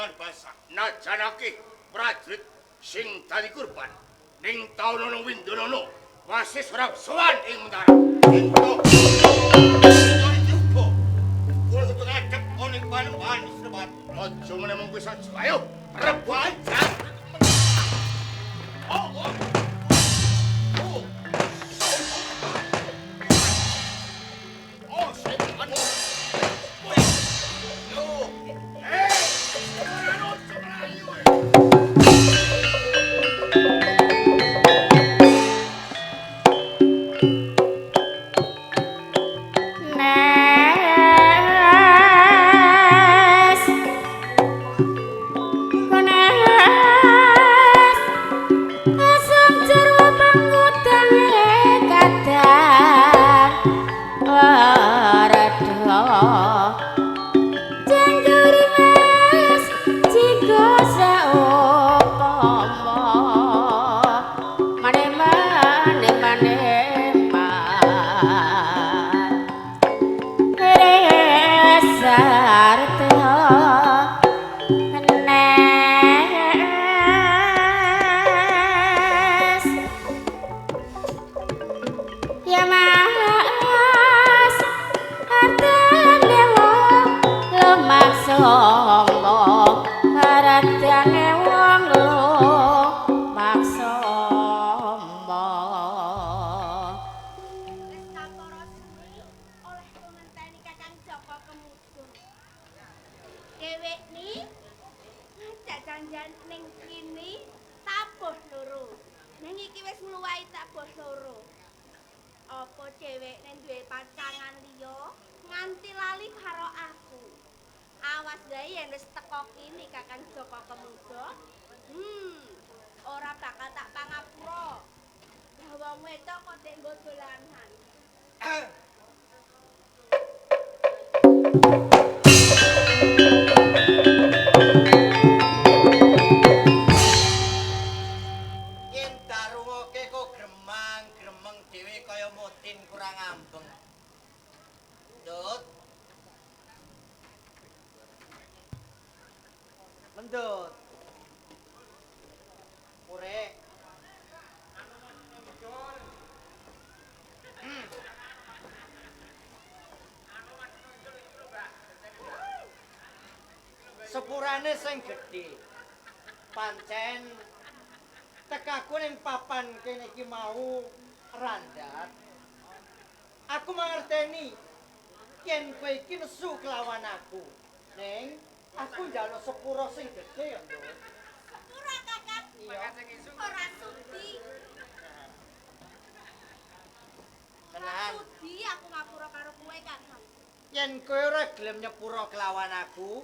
lan basah. Najan akeh prajurit sing dadi kurban ning taun ana Windonono wasis ora sowan ing Mentara. Ento uga kula kudu ngadep ana ing panembahan Srepati. Aja meneh mung wis aja. Ayo rebuhan. Oh, oh. Oh. Oh, setan. Yo. Eh, ora ono mlayu. Nes Nes asam jarwa pangutange kadang waradha Jengguri mas jika saupama mane mane mane man Resarta Nes Ya mas artane wong lumak sombong artane wong lumak sombong. Wis kapara suwi olehku ngenteni Kakang Joko Kemudo. Dhewek ni ngajak janjian ning kene tabuh loro. Ning iki wis ngluwahi tabuh loro. Apa dhewekne duwe pacangan liya nganti lali karo aku. Awas wae yen wis teko kene Kakang Joko Kemudo. Ora bakal tak pangapura. Lah wong wedok kok dek nggo dolanan. Yen darungoke kok gremang gremeng dhewe kaya mudin kurang ambeng. Ndut. Mendut. Urek. Sepurane sing gedhe. Pancen tekaku ning papan kene iki mau randhat. Aku mangerteni yen kowe iki nesu kelawan aku. Ning aku njaluk sepura sing gedhe ya, Nduk. Sepura Kakang. Iya. Ora sudi. Ora Tenan. sudi aku ngapura karo kowe Kakang. Yen kowe ora gelem nyepura kelawan aku,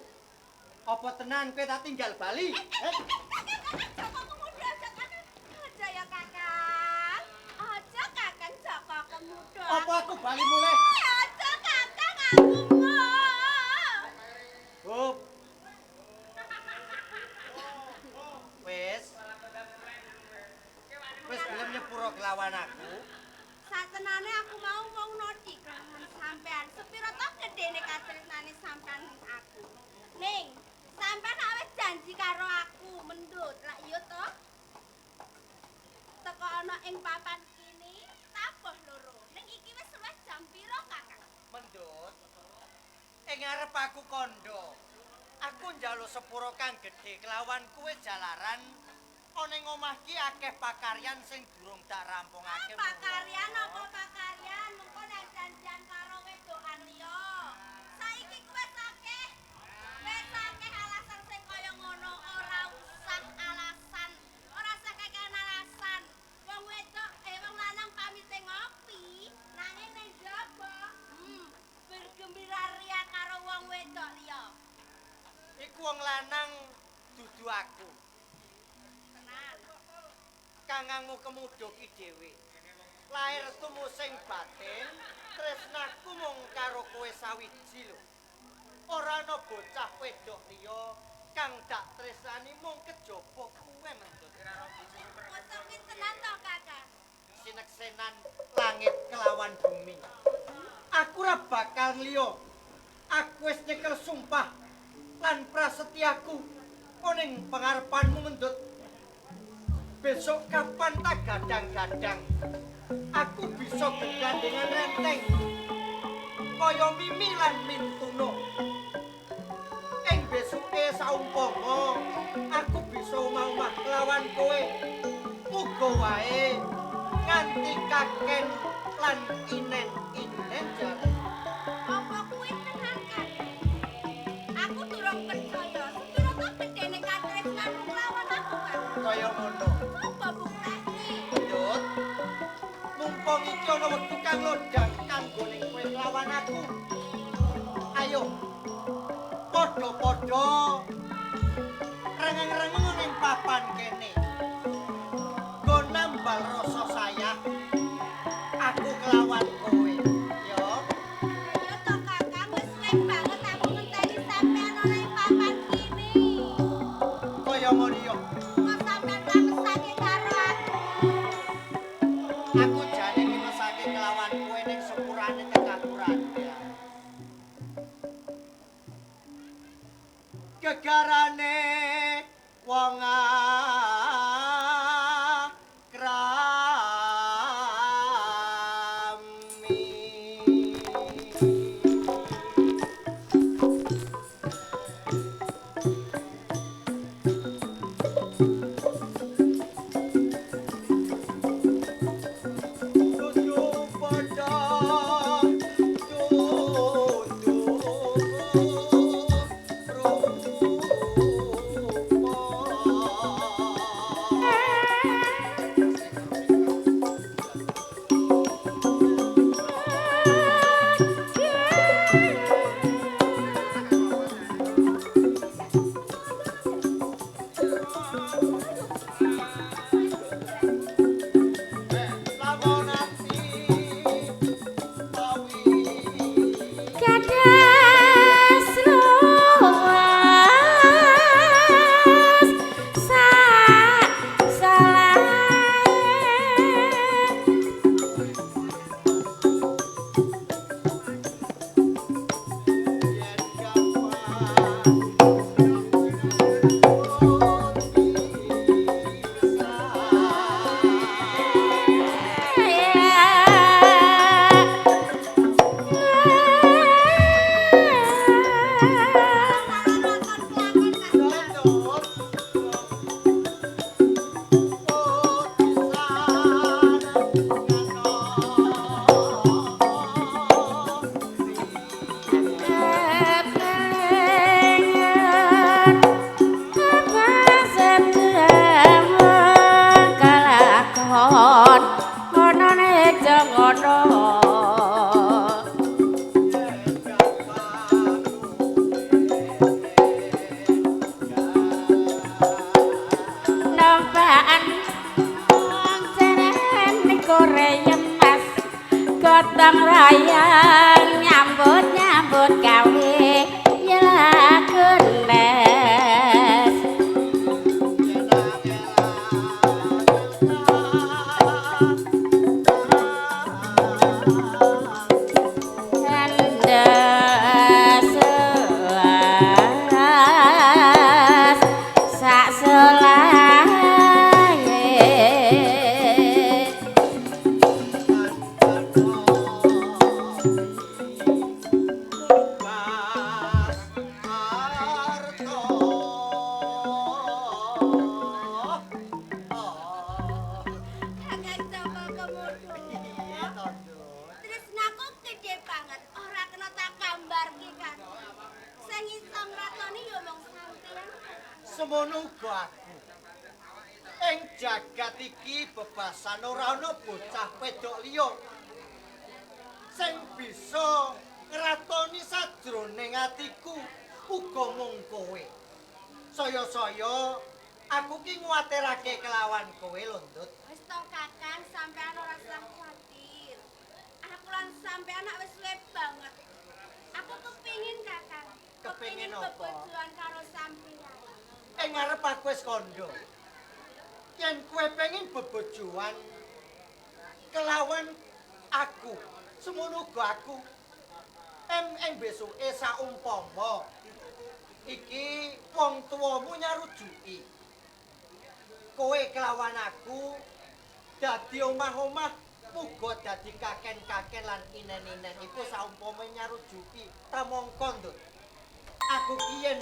apa tenan kowe tak tinggal bali? Eh, Kakang Joko Kemudo aja Kakang. Aja ya Kakang. Aja Kakang Joko Kemudo. Apa aku bali mulih? Aja Kakang aku mau. Hup. Wis. Wis gelem nyepura kelawan aku. Satenane aku mau wong noti kelawan sampean. Sepiro to gedene katresnane sampean ning aku. Ning, sampean awis janji karo aku mendut. Lah iya to? Teko ana ing papan kini tabuh loro. Ning iki wis luwih jam piro, Kakang? Mendut. Ing ngarep aku kandha. Aku njaluk sepura kang gedhe kelawan kuwe jalaran ana ing omah ki akeh pakaryan sing durung tak rampungake. Pakaryan apa pakaryan? Mengko nek janjian karo wedokan liya. Saiki ku wis akeh. Wis akeh alasan sing kaya ngono, ora usah alasan. Ora usah kakean alasan. Wong wedok wong lanang pamite ngopi, nanging ning jaba, bergembira ria karo wong wedok liya. Iku wong lanang dudu aku. Tenan. Kangangmu Kemudo ki dhewe. Lair tumusing batin, tresnaku mung karo kowe sawiji lho. Ora ana bocah wedok liya kang dak tresnani mung kejaba kowe Mendut. Mosok ki tenan to, Kakang? Sineksenan langit kelawan bumi. Aku ora bakal ngliya. Aku wis nyekel sumpah lan prasetyaku Ning pengarepanmu mendut. Besok kapan tak gadang-gadang aku bisa gegandengan renteng kaya Mimi lan Mintuno. Ing besuke saumpama aku bisa omah-omah kelawan kowe, muga wae nganti kaken lan inen-inen jare. Apa kuwi tenan kan? Aku durung percaya. Sepiro to gedene katresnanmu kelawan aku kan? Kaya ngono. Apa buktine? Ndut. Mumpung iki ana wektu kang lodang kanggo ning kowe kelawan aku. Ayo. Padha-padha rengeng-rengeng ning papan kene. Nggo nambal rasa sayah aku kelawan kowe. Yo. Yo to Kakang, wis suwe banget aku ngenteni sampean ana ing papan kene. Kaya ngono yo. Kok sampean ra mesake karo aku? Aku jane ki mesake kelawan kowe ning sepurane tekaku Randha. Gegarane wong akrami. Dudu padha dudu rupa. Lamun ati pawi Gadas luas sak salahe. Yen kapan Ora nonton kelakon Kakang. Gotong royong nyambut nyambut gawe yelakunes. Kandas sak selae. Kakang Joko Kemudo. Tresnaku gede banget, ora kena tak gambarke Kakang. Sing iso ngratoni ya mung sampeyan. Semono uga aku. Ing jagat iki bebasan ora ana bocah wedok liya sing bisa ngratoni sajroning atiku uga mung kowe. Saya-saya aku ki nguwatirake kelawan kowe lho, Ndut. Wis to Kakang, sampean ora usah kuwatir. Aku lan sampean nak wis suwe banget. Aku kepingin Kakang, Kepingin apa? bebojoan karo sampean. Ing ngarep aku wis kandha. Yen kowe pengin bebojoan kelawan aku, semono uga aku. Ing besuke saumpama Iki wong tuwamu nyarujuki. Kowe kelawan aku dadi omah-omah uga dadi kaken-kaken lan inen-inen iku saumpama nyarujuki tamangka, Ndut. Aku kiyen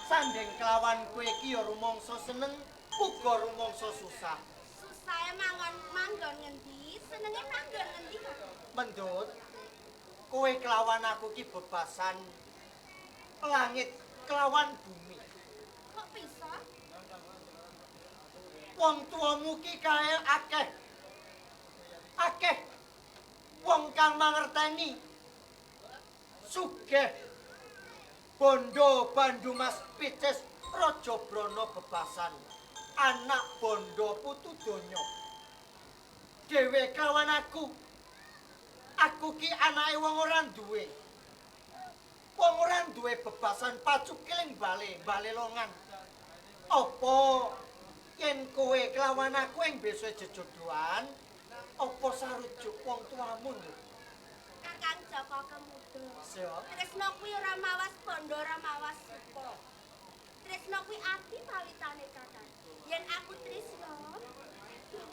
sandeng kelawan kowe iki ya rumangsa seneng uga rumangsa susah. Susahe mangon manggon ngendi, senenge manggon ngendi, Kakang? Mendut, kowe kelawan aku ki bebasan langit kelawan bumi. Kok bisa? Wong tuamu ki kae akeh. Akeh wong kang mangerteni. Sugih bondo Bandu Mas Picis Raja Brana bebasan. Anak bondo putu donya. Dhewe kelawan aku. Aku ki anake wong ora duwe. Wong ora duwe bebasan pacukiling bale, bale longan. Apa yen kowe kelawan aku ing besok jejodohan, apa sarujuk wong tuamu, Nduk? Kakang Joko Kemudo. Siap. Tresno kuwi ora mawas bondo, ora mawas suka. Tresno kuwi ati pawitane, Kakang. Yen aku tresno,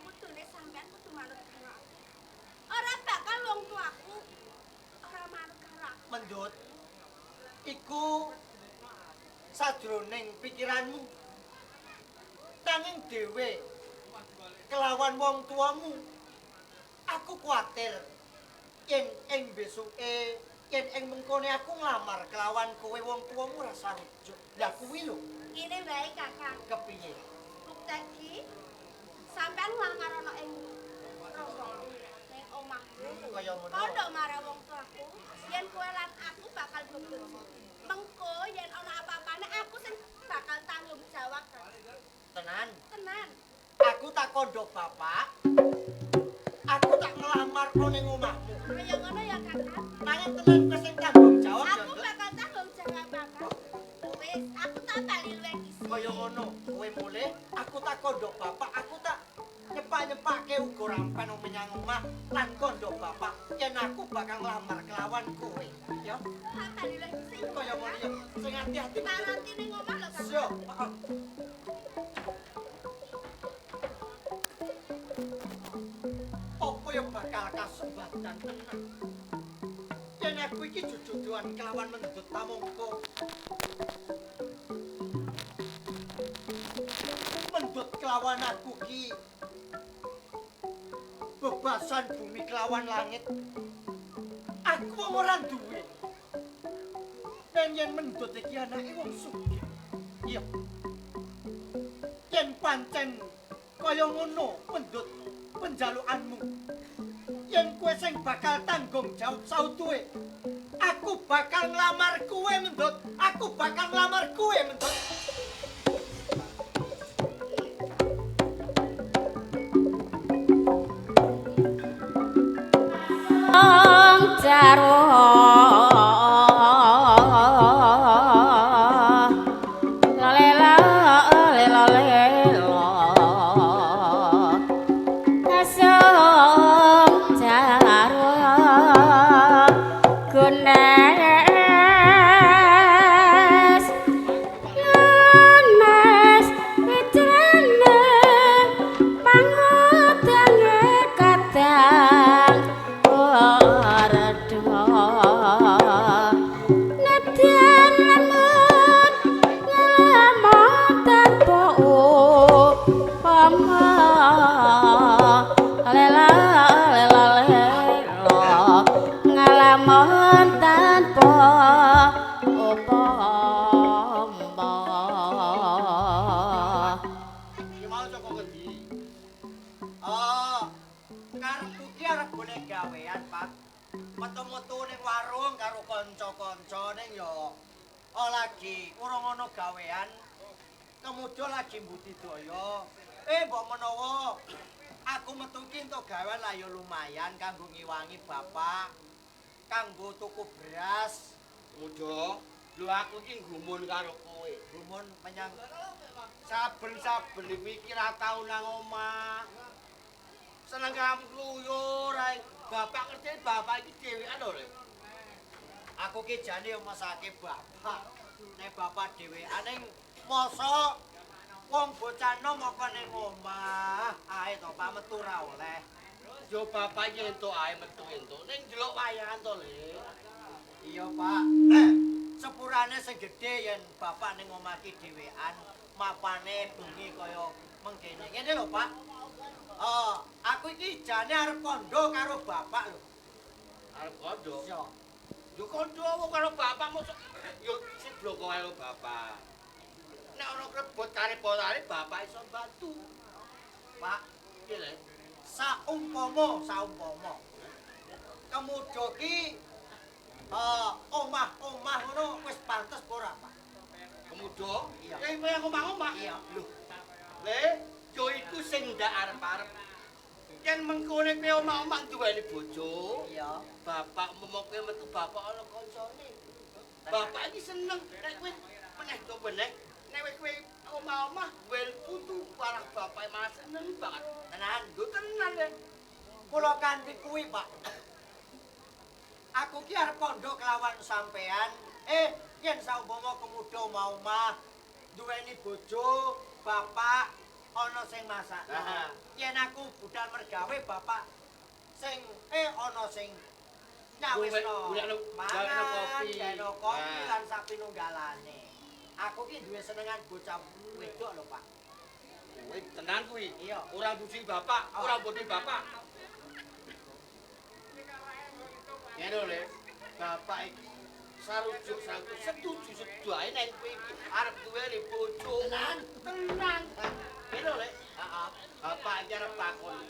kudune sampean kudu manut karo aku. Ora bakal wong tuaku ora manut karo aku. Mendut, iku sajroning pikiranmu. Nanging dhewe kelawan wong tuamu, aku kuwatir yen ing besuke, yen ing mengkone aku nglamar kelawan kowe wong tuamu ora sarujuk. Lah kuwi lho. Ngene wae, Kakang. Kepiye? Bukteki sampean nglamar ana ing rombongan ning omahku. Kaya ngono. Kandha marang wong tuaku, yen kowe lan aku bakal bebojo. Mengko yen ana apa-apane aku sing bakal tanggung jawab. Tenan. Tenan. Aku tak kandha bapak. Aku tak nglamar ning omahmu. Kaya ngono ya, Kakang. Nanging tenan kowe sing tanggung jawab ya, Aku Nduk. bakal tanggung jawab, Kakang. Wis, aku tak bali luwih dhisik. Kaya ngono, kowe mulih, aku tak kandha bapak, aku tak nyepak-nyepake uga rampen menyang omah lan kandha bapak yen aku bakal nglamar kelawan kowe. Ya, Tak bali luwih dhisik. kaya ngono ya. Sing ati-ati. Tak nanti ning omah lho, Kakang. Siap. Heeh. Apa ya bakal kasembatan tenan? Yen aku iki jojodohan kelawan Mendut tamangka. Mendut kelawan aku ki bebasan bumi kelawan langit. Aku wong ora duwe. Yen yen Mendut iki anake wong sugih. Iya. Yen pancen kaya ngono Mendut penjalukanmu. Yen kowe sing bakal tanggung jawab sautuhe, aku bakal nglamar kowe, Mendut. Aku bakal nglamar kowe, Mendut. Wong jarwo lela lela lela kasung jarwo gunes gunes ijrene pangodange kadang werda nedyan lemut ngelamon tanpa upama lela lela lela ngalamon tanpa upama. Iki mau saka ngendi? Ah, karepku ki arep golek gawean, Pak. Metu-metu ning warung karo kanca-kanca ning ya oh lagi urung ana gawean. Kemudian lagi mbudidaya. Mbok menawa aku metu ki entuk gawean lah ya lumayan kanggo ngiwangi bapak, kanggo tuku beras. Mudo, lho aku iki nggumun karo kowe. Gumun menyang Saben-saben iki ora tau nang omah. Seneng kamu kluyur ae. Bapak ngerti bapak iki dhewean lho, Rek. Aku ki jane yo mesake bapak. Nek bapak dhewean ning mosok wong bocah nom apa ning omah ae to Pak metu ra oleh. Yo bapak iki entuk ae metu entuk ning ndelok wayangan to, Le. Iya, Pak. Sepurane sing gedhe yen bapak ning omah iki dhewean, mapane bengi kaya mengkene. Ngene lho, Pak. Aku iki jane arep kandha karo bapak lho. Arep kandha? Iya. Yo kandha wong karo bapak mosok yo sibloko karo bapak. Nek ana krebut karep-karep bapak iso bantu. Pak, piye Le? Saumpama. Kemudo ki omah-omah ngono wis pantes apa ora, Pak? Kemudo? Iya. Kaya omah-omah. Iya. Lho. Le, yo iku sing ndak arep-arep. Yen mengkone kowe omah-omah duweni bojo, iya. Bapak umpama kowe metu bapak ana kancane. Bapak iki seneng nek kowe meneh to meneh, nek kowe omah-omah duweni putu, parah bapak malah seneng banget. Tenan, lho tenan le. Kula kanthi kuwi, Pak. Aku ki arep kandha kelawan sampean. Yen saumpama kemudo omah-omah duweni bojo, bapak ana sing masakno. Yen aku budal mergawe bapak sing ana sing nyawisno. Mangan, golekno kopi lan sapinunggalane. Aku ki duwe senengan bocah wedok lho, Pak. Kowe tenan kuwi. Iya. Ora mbuji bapak, ora mbuji bapak. Ngene lho, Le. Bapak iki sarujuk sarujuk setuju setuju ae nek kowe iki arep duweni bojo. Tenan, tenan. Ngene lho, Le. Heeh. Bapak iki arep takon.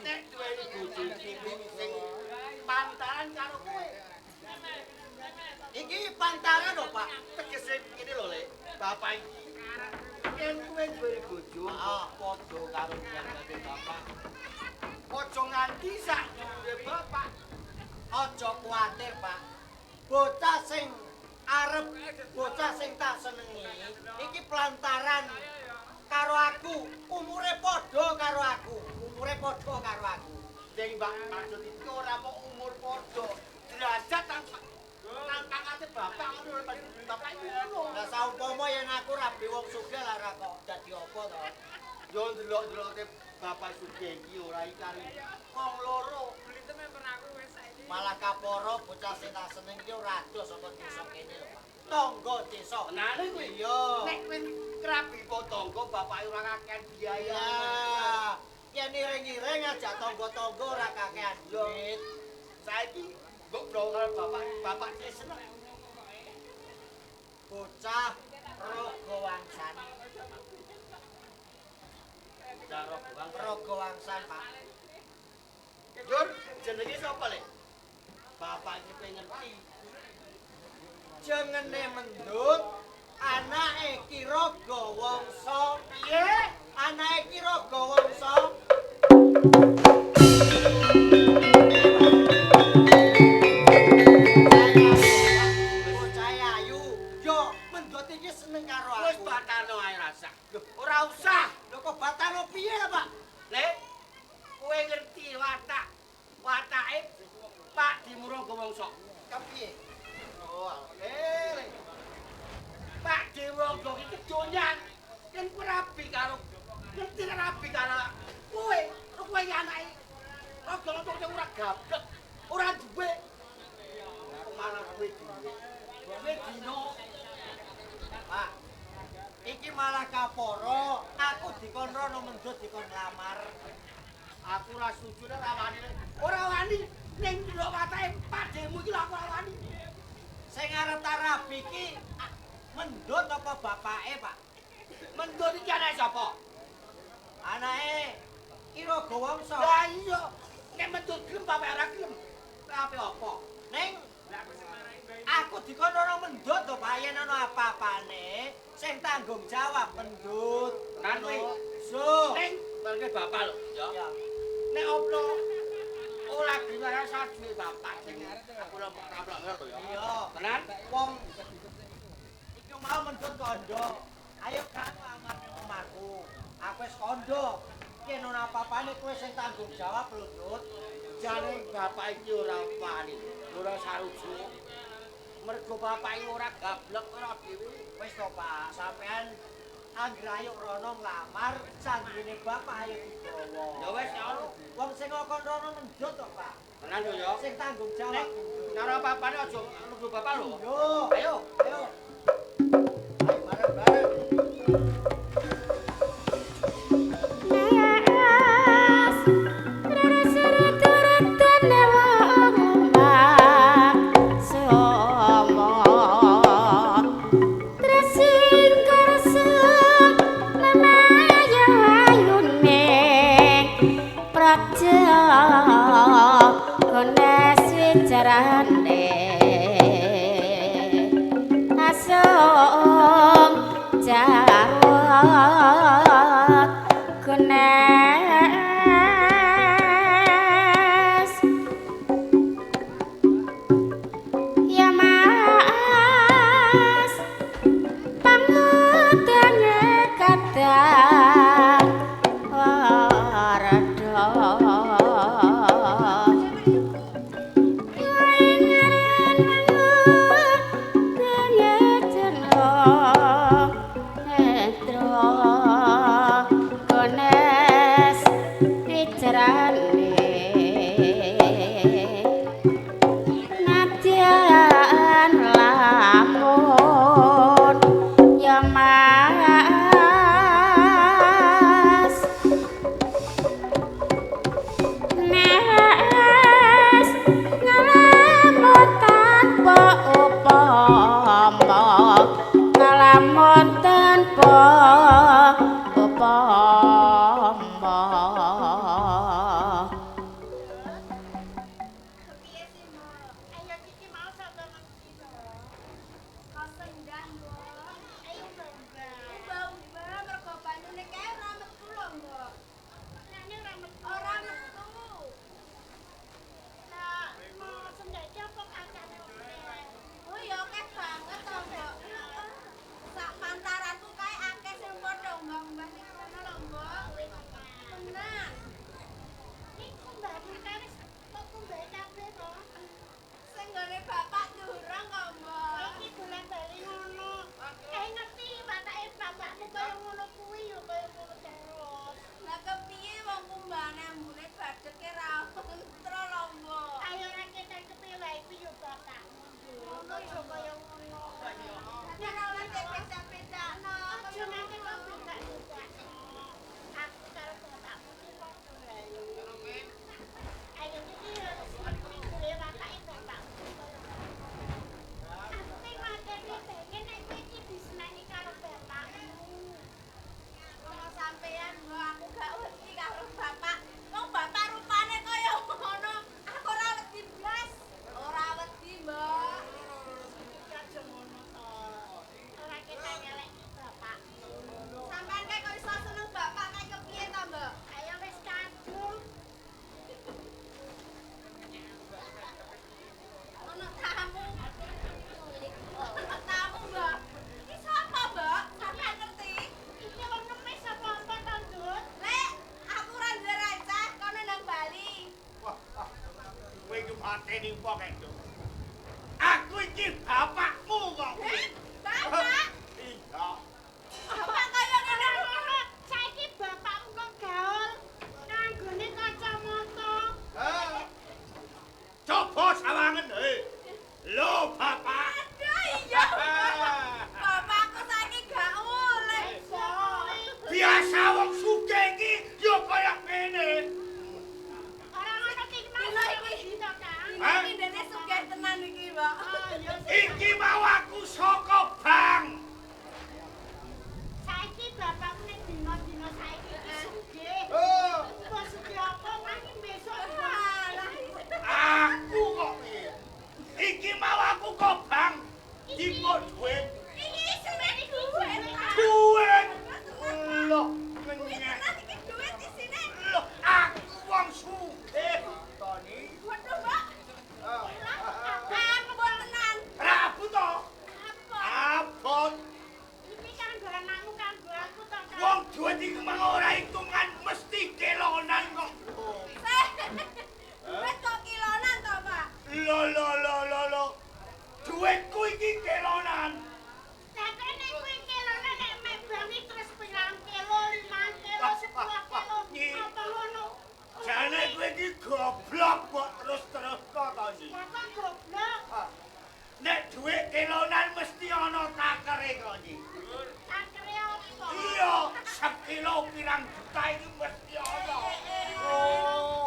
Nek duweni bojo iki sing pantaran karo kowe. Iki pantaran lho, Pak. Tegese ngene lho, Le. Bapak iki yen kowe duweni bojo padha karo nyangane bapak. Aja nganti sak dhuwure bapak. Aja kuwatir, Pak. Bocah sing arep, bocah sing tak senengi iki pelantaran karo aku, umure padha karo aku, umure padha karo aku. Sing Mbak maksud iki ora mung umur padha, derajat nang pangkate bapak ngono lho, bapak iki ngono. Lah saumpama yen aku rabi wong sugih lah ora kok dadi apa to. Yo ndelok-ndeloke bapak sugih iki ora iki karo wong loro. Malah kaporo bocah sing tak seneng iki ora adoh saka desa kene lho, Pak. Tangga desa. Tenane kuwi. Iya. Nek kowe krabi po tangga bapak ora kakean biaya. Yen iring-iring ajak tangga-tangga ora kakean duit. Saiki mbok blok karo bapak, bapak seneng. Bocah Ragawangsan. Bocah Ragawangsan. Ragawangsan, Pak. Jur, jenenge sapa, Le? Bapak iki pengen ngerti. Jengene Mendut, anake Ki Ragawangsa. Piye? Anake Ki Ragawangsa. Bocah ayu. Yo, Mendut iki seneng karo aku. Wis batano ae rasa. Lho, ora usah. Lho kok batano piye lho, Pak? Le, kowe ngerti watak. Watake Pak Dimuragawangsa. Kepiye? Oh, le. Pak Dimuragawa iki kedonyan. Yen kowe rabi karo ngerti rabi karo kowe, kowe iki anake Raga ora gablek, ora duwe. Malah kowe duwe. Kowe dino. Pak, iki malah kaporo, aku dikon rono Mendut dikon lamar. Aku ora setuju ora wani. Ora wani ning ndelok watake padhemu iki lho aku ora wani. Sing arep tak rabi iki Mendut apa bapake, Pak? Mendut iki anake sapa? Anake Ki Ragawangsa. Lah iya, nek Mendut gelem bapak ora gelem. Ape apa? Ning aku dikon ora Mendut to, Pak, yen ana apa-apane sing tanggung jawab Mendut. Tenan kuwi. So. Ning barenge bapak lho, ya. Nek oplo ora gelem sajune bapak sing aku ora tablak lho ya. Iya. Tenan? Wong iki mau Mendut kandha. Ayo kang lamar nang omahku. Aku wis kandha. Yen ana apa-apane kowe sing tanggung jawab lho, Ndut. Jane bapak iki ora wani, ora sarujuk. Mergo bapak iki ora gablek ora dhewe. Wis to, Pak, sampean anggere ayo rono nglamar sandine bapak ayo digawa. Ya wis ya. Wong sing ngokon rono mendut to, Pak. Tenan yo ya. Sing tanggung jawab. Cara papane aja nuduh bapak lho. Yo. Ayo. Ayo. Ayo bareng-bareng. Aku iki bapakmu kok. Bapak? Iya. Bapak kaya ngene ngono. Saiki bapakmu kok gaul nganggone kacamata. Hah. Coba sawangen he. Lho bapak. Aduh iya. Bapakku saiki gaul. Biasa wong sugih iki ya kaya ngene. Ora ngono ki iki to, Kang. Iki dene sugih tenan iki, Mbak. Iki mau aku saka bank. Saiki bapakmu ning dina-dina saiki iki sugih. Oh, Kok sugih apa nanging besok aku kok piye? Iki mau aku kok bank. Dipuk duit. Iki isine duit. Duit. Loh, Duit tenan iki duit isine. Loh, aku wong sugih. Toni. Waduh, Mbak. Abot tenan. Rabu to? Abot. Abot. Iki kanggo anakmu, kanggo aku to, Kang. Wong duit iku mang ora hitungan mesti kelonan kok. Duit kok kilonan to, Pak? Lho lho lho lho lho. Duitku kilo pirang juta iki mesti ana. Oh.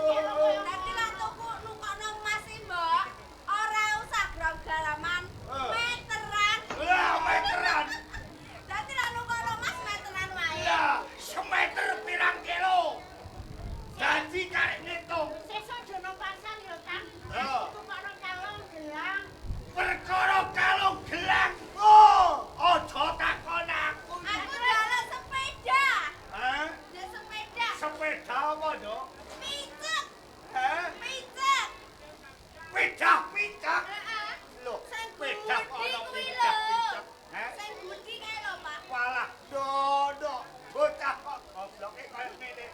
Dadi lak tuku nukokno emas iki, Mbok. Ora usah gram-graman, meteran. Lah meteran. Dadi lak nukokno emas meteran wae. Lah semeter pirang kilo. Dadi karek ngitung. Sesuk aja nang pasar ya, Kang. Tukokno kalung gelang. Perkara kalung gelang. Oh, aja takon aku. Aku njaluk sepeda. Hah? Ya sepeda. Sepeda apa, Dok? Picek. Hah? Picek. Pedah picek. Heeh. Loh, Sing pedah gudi ana kuwi pedah lho. picek. Hah? Sing gudi kae lho, Pak. Walah, dodo, bocah kok gobloke kaya ngene.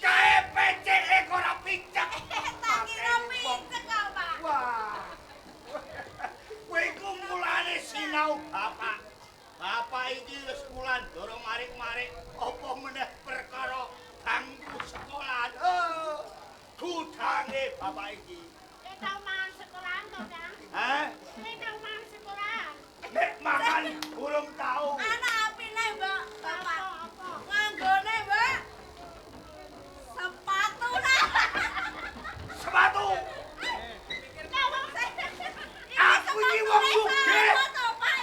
Kae peceke kok ora picek. Tak kira picek kok, Pak. Wah. Kowe iku mulane sinau bapak. Bapak iki wis mulan dorong marik-marik apa meneh perkara bangku sekolahan. Oh, gudange bapak iki. Kowe tau mangan sekolahan to, Kang? Hah? Kowe tau mangan sekolahan? Nek mangan urung tau. Ana apine, Mbok, Bapak. Nganggone, Mbok. Sepatu lah. Sepatu. Aku iki wong sugih.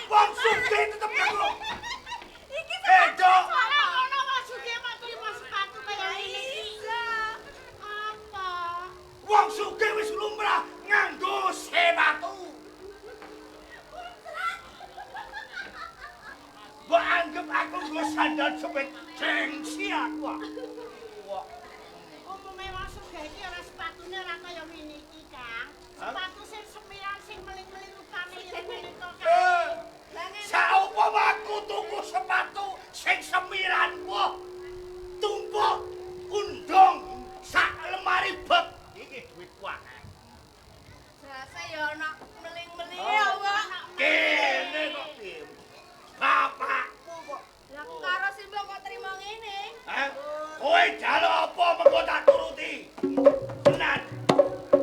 Wong sugih tetep nganggo. Iki Eh, Dok. Ora ono wong sugih kok trimo sepatu kaya ngene iki. Apa? Wong sugih wis lumrah nganggo sepatu. Mbok anggap aku nggo sandal jepit gengsi aku. Ah. Wah, Umume wong sugih iki ora sepatune ora kaya ngene iki, Kang. Sepatu sing semiran sing meling-meling rupane ya ngene kok, Kang. Eh, saupama aku tuku sepatu sing semiran wah tumpuk undung sak lemari beb iki duitku akeh. Jase ya ono meling-melinge ya, Mbok. Kene kok piye? Bapakku kok. Lah aku karo si Mbok kok trimo ngene. Hah? Kowe njaluk apa mengko tak turuti. Tenan.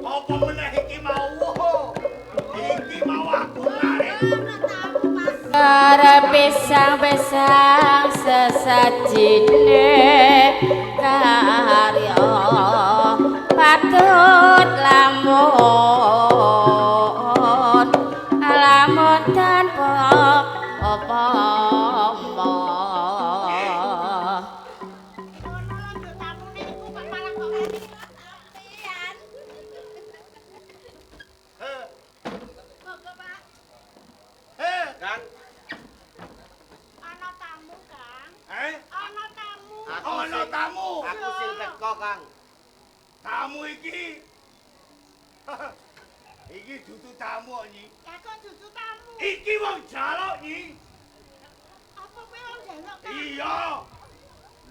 Apa meneh iki mau? Iki mau aku narik. Ono tamu, Pak. Pisang-pisang sesajine karya patut lamun lamun tanpa apa-apa. Ono lho nduk tamune iku kok malah kok ngene. Sampeyan. Heh, Monggo, Pak. heh, Kang, Ana tamu, Kang. eh, Ana tamu. Aku ana tamu. aku sing teko, Kang. Tamu iki. Iki dudu tamu kok, Nyi. Lah kok dudu tamu? Iki wong jaluk, Nyi. Apa kowe wong njaluk, Kang? Iya.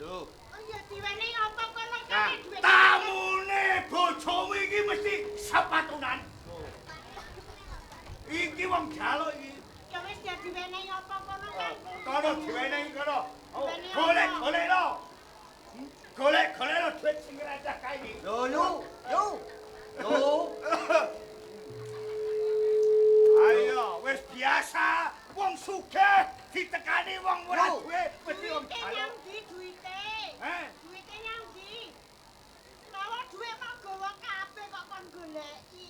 Lho, Oh ya diwenehi apa kono Kang, kene dhuwit. Tamune bojomu iki mesti sepatunan. Iki wong jaluk iki. Ya wis ya diwenehi apa kono, Kang? Kono diwenehi kono. Oh, golek golek lo. Golek golek lo duit sing ngracah kae iki. Lho, yo, yo. Lho, Ayo, wis biasa wong sugih ditekani wong ora Lho. duwe mesti wong Duwite jaluk. nyang ndi duwite? Heh? Duwite nyang ndi? Bawa duit kok gawa kabeh kok kon goleki.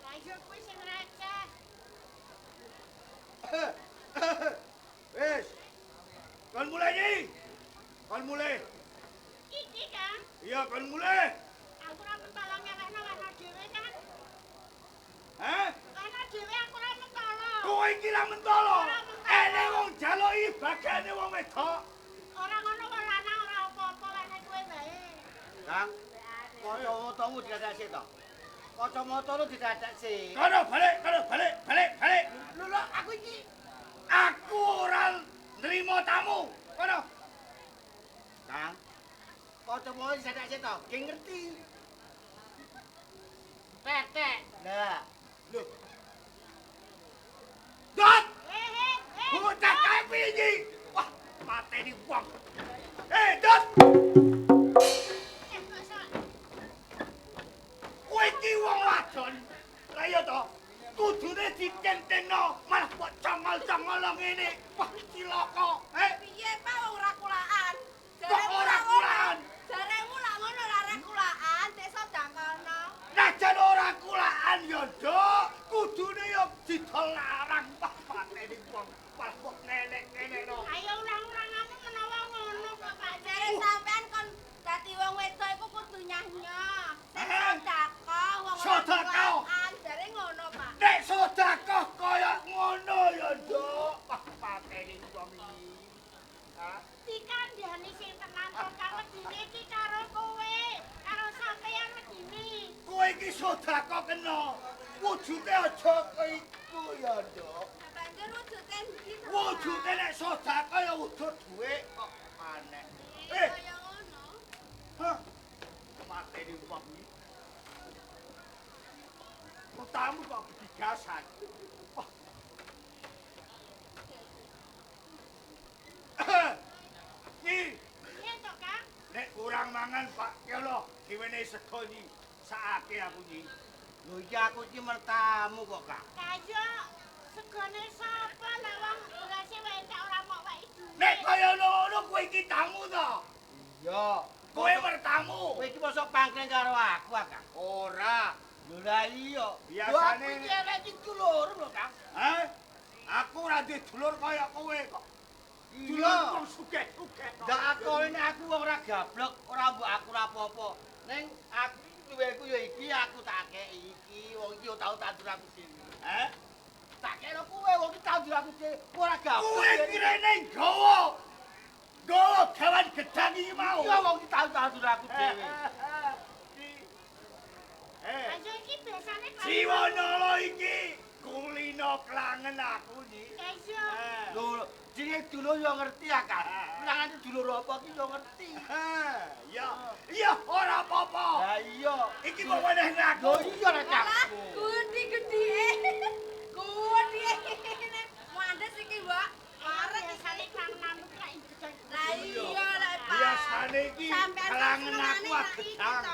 Lah iya kuwi sing receh. Wis. Kon mulai iki. Kon mulai. Iki, Kang. Iya, kon mulai. Aku ora mentolo nyalahno dhewe, Kang. Heh? Ana dhewe aku ora mentolo. Kowe iki ra mentolo. Ene wong jaluk iki bagiane wong wedok. Ora ngono wong lanang ora apa-apa wene kowe wae. Kang. Kacamatamu didadak sik to. Kacamata lu didadak sik. Kono balik, kono balik, balik, balik. Lho, lho, aku iki Aku ora nrimo tamu. Kono. Kang, kacamata didadak sik to. Ge ngerti. Tetek. Lah, Lho. Dot! Eh eh eh. Bocah kae piye iki? Wah, mateni wong. Eh, Dot! Eh, kok sok Kowe iki wong wadon. Lah iya to. Kudune dikon kenteno malah mbok congol-congol ngene. Wah, cilaka. Piye Pak wong ora kulaan? Kok ora kulaan? Jaremu lak ngono ora kulaan, dek sedekahno. Najan ora kulaan ya, Nduk. Kudune ya didol larang. Wah, pateni wong. Malah mbok nenek-nenekno. Ayo ulang-ulanganmu menawa ngono kok Pak. Jare sampean kon dadi wong wedok iku kudu nyah-nyoh. Sing sedekah wong ora kulaan, jare ngono Pak. Nek sedekah kaya ngono ya, Nduk. Wah, pateni wong iki. Hah? Dikandhani sing tenan to Kang wedine iki karo kowe, karo sampeyan wedine. Kowe iki sedekah kena. Wujude aja iku ya, Nduk. Banjur wujude ndi to? Wujude nek sedekah ya wujud dhuwit kok aneh. Kaya ngono. Hah. Mateni wong iki. Utamu kok bedigasan. Wah. Nyi. Piye to, Kang? Nek kurang mangan Pak Kelo diwenehi sego nyi. Sakake aku nyi. Lho iki aku iki mertamu kok, Kang. Kaya segone sapa lek wong berase wae entek ora mok weki dhuwit. Nek kaya ngono kowe iki tamu to? Iya. Kowe mertamu. Kowe iki mosok pangkring karo aku, Kang. Ora. Lho lah iya. Biasane aku iki elek iki dulur lho, Kang. Hah? Aku ora duwe dulur kaya kowe kok. Dulur wong sugih-sugih. Ndak aku ini aku wong ora gablek, ora mbok aku ora apa-apa. Ning aku duweku ya iki aku tak kei iki, wong iki yo tau tandur aku dhewe. Hah? Tak kira kowe wong iki tandur aku dhewe, ora gablek. Kowe kirene nggawa. Nggawa gawan gedang iki mau. Iya wong iki tau tandur aku dhewe. Ayo iki biasane Siwanala iki kulino klangen aku nyi. Iya. Lho, jenenge dulur yo ngerti ya, Kang. Klangane dulur apa iki yo ngerti. Ya, iya ora apa-apa. Lah iya. Iki kok wenehne aku. Lho iya rek Kang. Gede-gede. Gede. Mandes iki, Mbak. Wareg biasane klangenanmu lek gedang. Lah iya lek Pak. Biasane iki klangen aku gedang.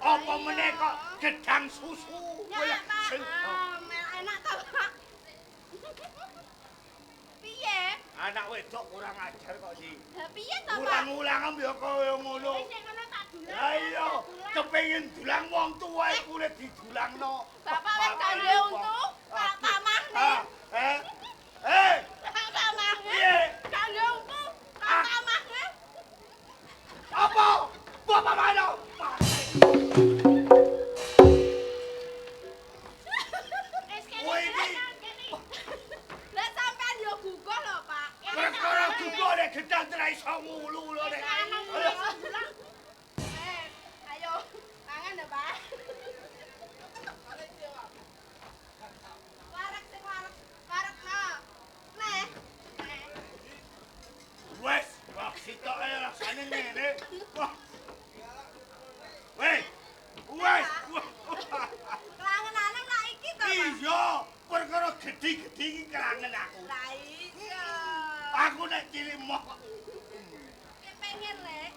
Apa meneh kok gedang susu. Ya, Pak. Enak to, Pak. Piye? Anak wedok kurang ajar kok sih. Lah piye to, Pak? Ulang-ulangan ya kaya ngono. Wis sing ngono tak dulang. Lah iya, kepengin dulang wong tuwa iku nek didulangno. Bapak wis gak duwe untu, tak pamahne. Eh. Eh. Tak pamahne. Piye? Gak duwe untu, tak pamahne. Apa? Bapak mana? Wis kene. Kowe iki Lah sampean yo guguh lho, Pak. perkara guguh nek gedang ora iso ngulu lho nek. Ayo, mangan lho, Pak. Wareg sing wareg, waregno. Neh. Wes, wah sitoke rasane ngene. Wah. Weh. Wes. Klangenane lak iki to, Pak. Iya, perkara gedhi-gedhi iki klangen aku. Lah iya. Aku nek cilik moh kok. Kepengen rek.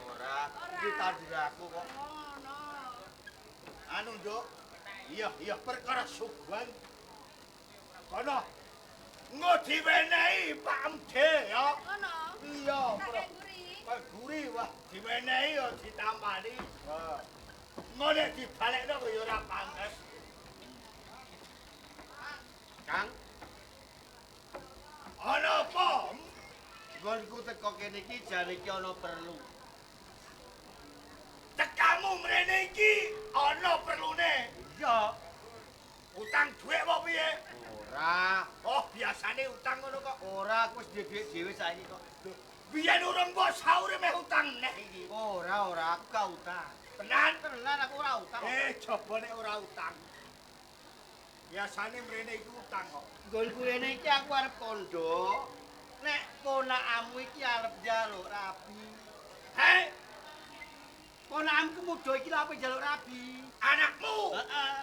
Ora, iki tandur aku kok. Ngono. Anu, Nduk. Iya, iya perkara suguhan. Kono. Engko diwenehi Pak Mde ya. Ngono. Iya. Tak guri. Pak guri wah diwenehi ya ditampani. Heeh. Engko nek dibalekno ya ora pantes. Kang, Ana apa? nggonku teko kene iki jane iki ana perlu. Tekamu mrene iki ana perlune. Iya. Utang dhuwit apa piye? Ora. Oh, biasane utang ngono kok. Ora, aku wis duwe dhuwit dhewe saiki kok. Biyen urung mbok saure meh utang neh iki. Ora, ora, aku gak utang. Tenan? Tenan aku ora utang. Coba nek ora utang. Biasane mrene iku utang kok. Nggonku rene iki aku arep kondo. Nek ponakanmu iki arep njaluk rabi. Hei, Ponakanku muda iki lha ape njaluk rabi? Anakmu Heeh.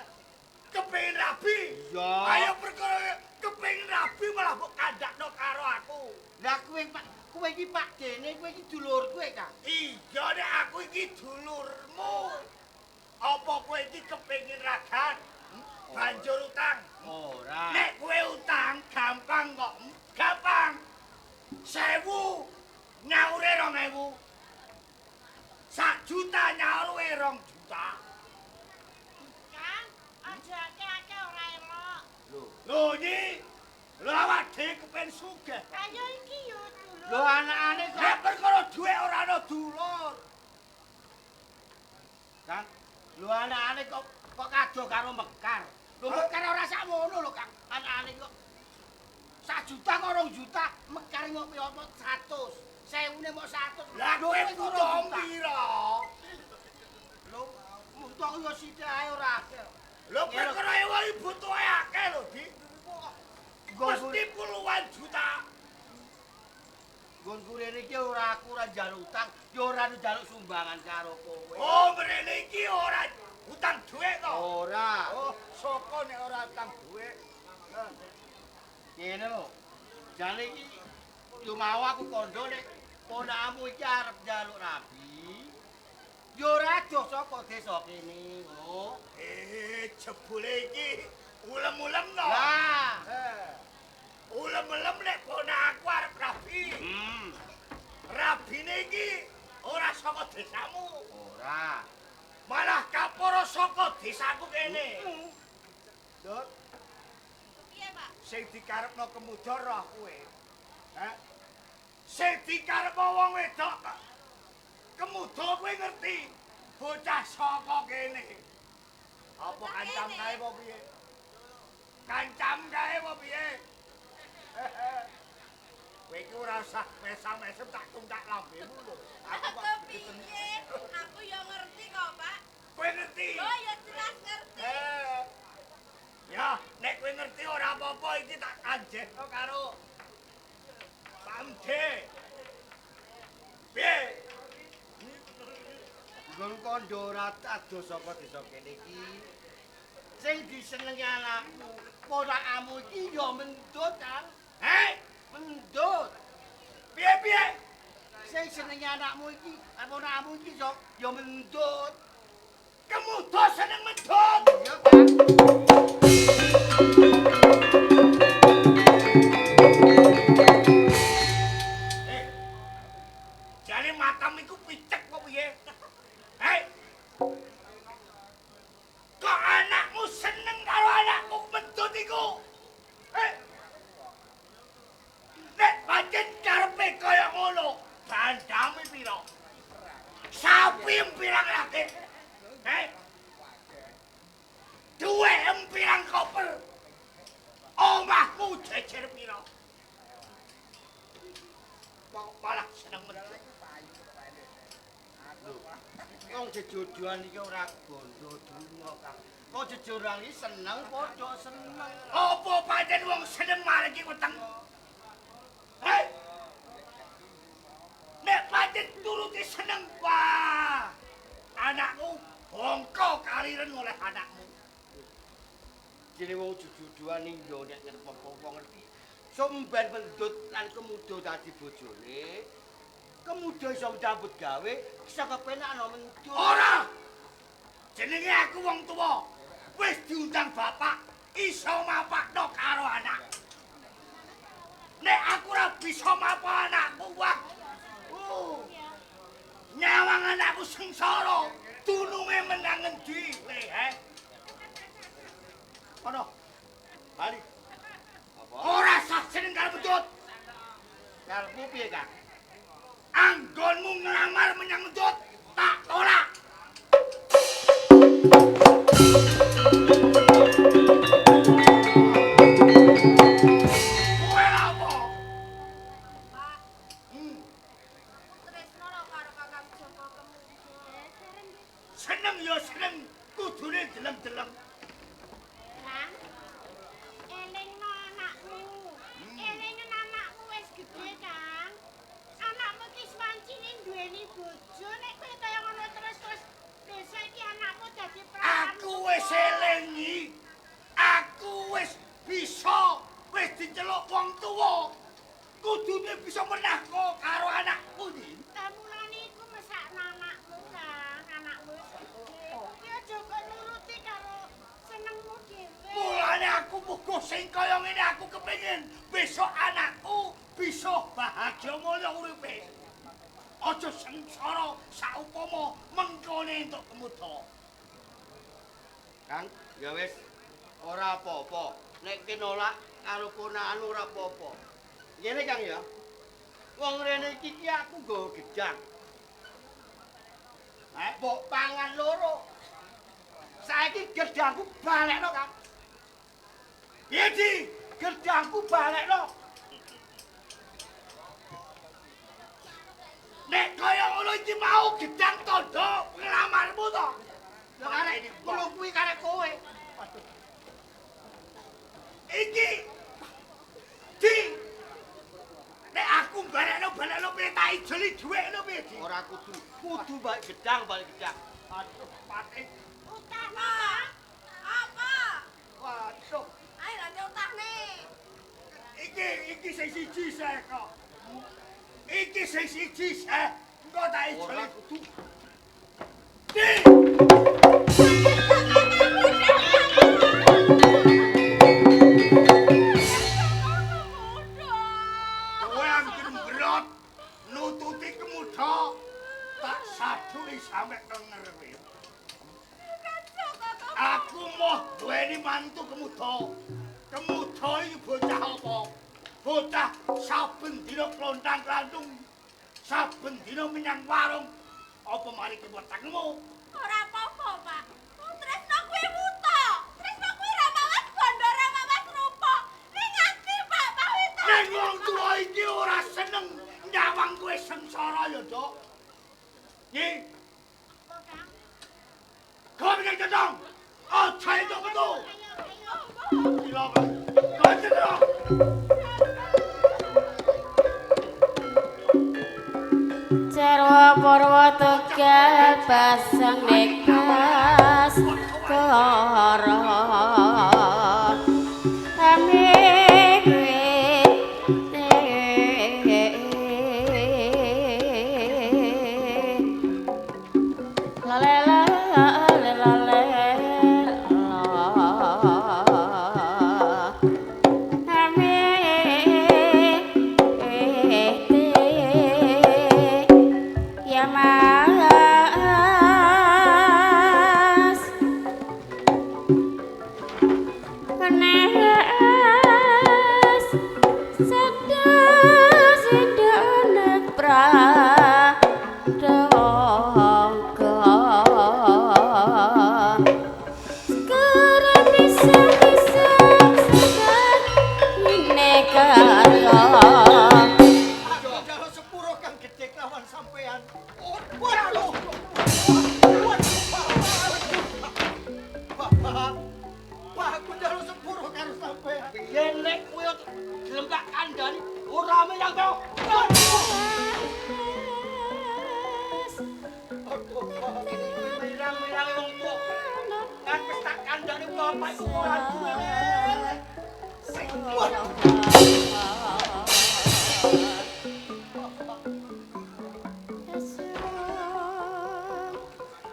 kepengin rabi. Iya. Ayo perkara kepengin rabi malah mbok kandhakno karo aku. Lah kowe Pak, kowe iki Pak Dene, kowe iki dulur kowe, Kang. Iya nek aku iki dulurmu. Apa kowe iki kepengin ragan? Banjur utang. Ora. Nek kowe utang gampang kok. Gampang. 1000 nyaure 2000. 1 juta nyaure 2 juta. Kang, aja akeh-akeh ora elok. Lho, Lho iki lho awak dhewe kepen sugih. Ayo iki yo dulur. lho anakane kok Nek perkara dhuwit ora ana dulur. Kang, lho anakane kok kadoh karo Mekar. Lho Mekar ora sakmono lho, Kang. Anakane kok 1 juta kok 2 juta, Mekar mok 100. 1000-ne mok 100. Lah kowe butuh pira? Lho, butuh yo sithik ae ora akeh. Lho perkara ewa iki butuhe akeh lho, Dik. Mesti puluhan juta. Nggonku rene iki ora aku ora njaluk utang, ya ora njaluk sumbangan karo kowe. Oh, mrene iki ora utang dhuwit to? Ora. Oh, saka nek ora utang dhuwit. Ngene lho. Jane iki yo mau aku kandha nek ponakmu iki arep njaluk rabi. Ya ora adoh saka desa kene, ngono. Jebule iki ulem-ulem to. Lah. Ulem-ulem nek ponak aku arep rabi. Rabine iki ora saka desamu. Ora. Malah kaporo saka desaku kene. Dut, Piye, Pak? sing dikarepno kemuda roh kowe. Hah? Sing dikarepno wong wedok kok. Kemuda kowe ngerti bocah saka kene. Apa kancam kae apa piye? Kancam kae apa piye? Kowe iki ora usah mesam-mesem tak tuntak lambemu lho. Aku kok Kepiye? Aku ya ngerti kok, Pak. Kowe ngerti? Oh, ya jelas ngerti. Ya, nek kowe ngerti ora apa-apa iki tak kanjehno karo Pak Mde. Piye? Nggon kandha ora adoh saka desa kene iki. Sing disenengi anakmu, ponakmu iki ya mendut, Kang. Hei, Mendut. piye-piye? Sing senengi anakmu iki, ponakmu iki ya mendut. Kemuda seneng mendut. Ya, Kang. Jane matam iku picek kok piye? Hei. Kok anakmu seneng karo anakku mendut iku? Hei. Nek pancen karepe kaya ngono, bandame pira? Sapi pirang rakit? Hei. Duwe pirang koper? Omahmu jejer pira? Kok malah seneng mendut? Wong jejodohan iki ora gondo donga, Kang. Wong jejodohan iki seneng padha seneng. Apa pancen wong seneng marang iki weteng? Hei. Nek pancen turuti seneng, wah. Anakku bongko kaliren oleh anakmu. Jenenge wong jejodohan iki yo nek ngerti apa ngerti. Somben mendut lan kemuda dadi bojone. Kemuda iso nyambut gawe, iso kepenakno mendut. Ora. Jenenge aku wong tuwa. Wis diundang bapak, iso mapakno karo anak. Nek aku ora bisa mapak anakku, wah. Nyawang anakku sengsara, dununge menang ngendi le, he? Ono. Bali. Apa? Ora sah seneng karo mendut. Karepmu piye, Kang? Anggonmu nglamar menyang mendut, tak tolak. Kowe lha apa? Pak, aku tresno lho karo Kakang Joko Kemuda. Seneng ya seneng, kudune delem-delem. Kang, elingno anakmu. Elingno anakmu wis gedhe, Kang. Anakmu iki swancine duweni bojo, nek kowe kaya ngono terus-terus besok iki anakmu dadi perawan. Aku wis elingi. Aku wis bisa, wis diceluk wong tuwa. Kudune bisa menahko karo anakku iki. Lah mulane iku mesakno anakmu, Kang. Anakmu wis gedhe. Kowe aja kok nuruti karo senengmu dhewe. Mulane aku muga sing kaya ngene aku kepengin besok anakku bisa bahagia mulya uripe. Aja sengsara saupama mengkone entuk kemuda. Kang, ya wis ora apa-apa. Nek kinolak karo ponakan ora apa-apa. Ngene Kang ya. Wong rene iki ki aku nggawa gedang. Mbok pangan loro. Saiki gedangku balekno, Kang. Piye, Di? Gedangku balekno. Nek kaya ngono iki mau gedang tandha nglamarmu to. Lah karek ngono kuwi karek kowe. Iki Di. Nek aku balekno piye tak ijoli dhuwit ngono piye, Di? Ora kudu, kudu balik gedang, balik gedang. Aduh, pate. Utah, Pak. Apa? Waduh. Ayo lah utahne. Iki sing siji seh kok. Iki sing siji seh. Engko tak ijoli. Ora kudu. Di. Kowe angger mbrot nututi kemuda tak saduli sampe kenger kowe. Aku moh duweni mantu kemuda. Kemuda iki bocah apa? Bocah saben dina klontang-klantung. Saben dina menyang warung. Apa mari ki wetengmu? Ora apa-apa, Pak. Wong tresno kuwi wuta. Tresno kuwi ora mawas bondo, ora mawas rupa. Ning ati, Pak, pawita. Ning wong tuwa iki ora seneng nyawang kowe sengsara ya, Dok. Nyi. Apa, Kang? Kowe menyang cocong. Aja entuk metu. Ayo, Gila kowe. Kowe. Jarwa Purwa Tegal pasang nekas koro kami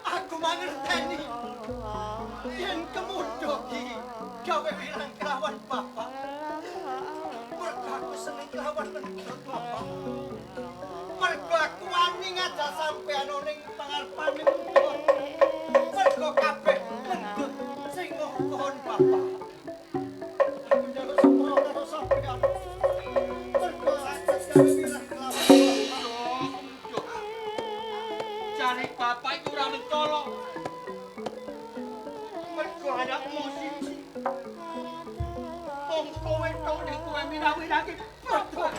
Aku mangerteni yen kemudo ki gawe wirang kelawan bapak. Mergo aku seneng kelawan mendut bapak. Mergo aku wani ngajak sampean ning pangarepane mendut. Mergo kabeh mendut sing ngongkon bapak. Aku njaluk sepuro karo sampean. Mergo aku gawe wirang kelawan bapak. Jare bapak iku ora mentolo. Mergo anakmu siji. Wong kowe tok nek kowe mirah-mirahke bapak.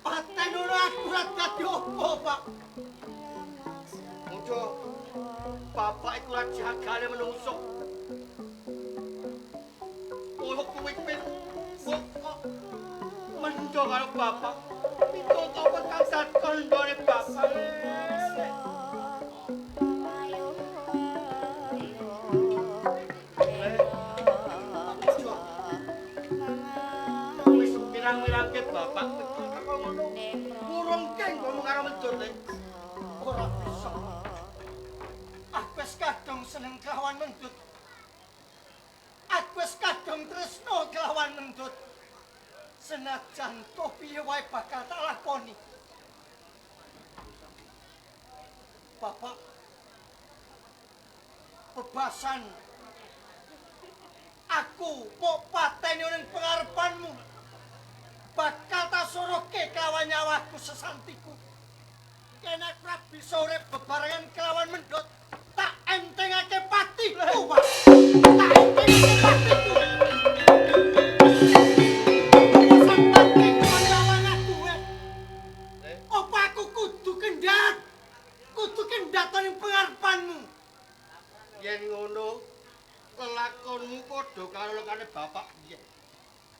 Paten ora aku ora dadi apa, Pak. Mujo, bapak iku ora jagane menungso. Kowe kuwi kok mendo karo bapak. Pito apa kang sakondone bapak. Wis pirang-pirangke bapak kok ngono. Urung keng ngomong karo mendut. Ora bisa. seneng kelawan Mendut. Aku wis kadung tresno kelawan Mendut. Senajan toh piye wae bakal tak lakoni. Bapak, bebasan aku mok pateni ning pengarepanmu. Bakal tak soroke kelawan nyawaku sesantiku. Yen aku ora bisa urip bebarengan kelawan Mendut, tak entengake patiku, Pak. Tak entengake patiku. Bebasan patiku nglawan aku, eh. Apa aku kudu kendhat? Kudu kendhat ning pengarepanmu. Yen ngono, lelakonmu padha karo lekane bapak biyen.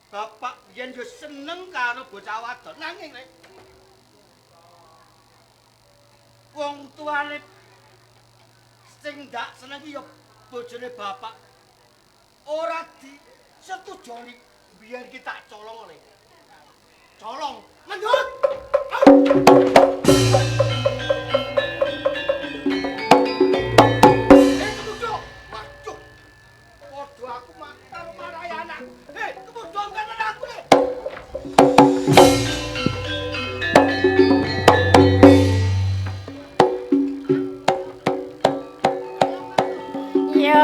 Bapak biyen yo seneng karo bocah wadon, nanging rek wong tuane sing ndak seneng ki ya bojone bapak. Ora disetujoni biyen ki tak colong oleh. Colong, Mendut. Eh, Kemudo. Waduh. Padha aku karo marahi anakku. Hei, Kemudo kan anakku le. Ya.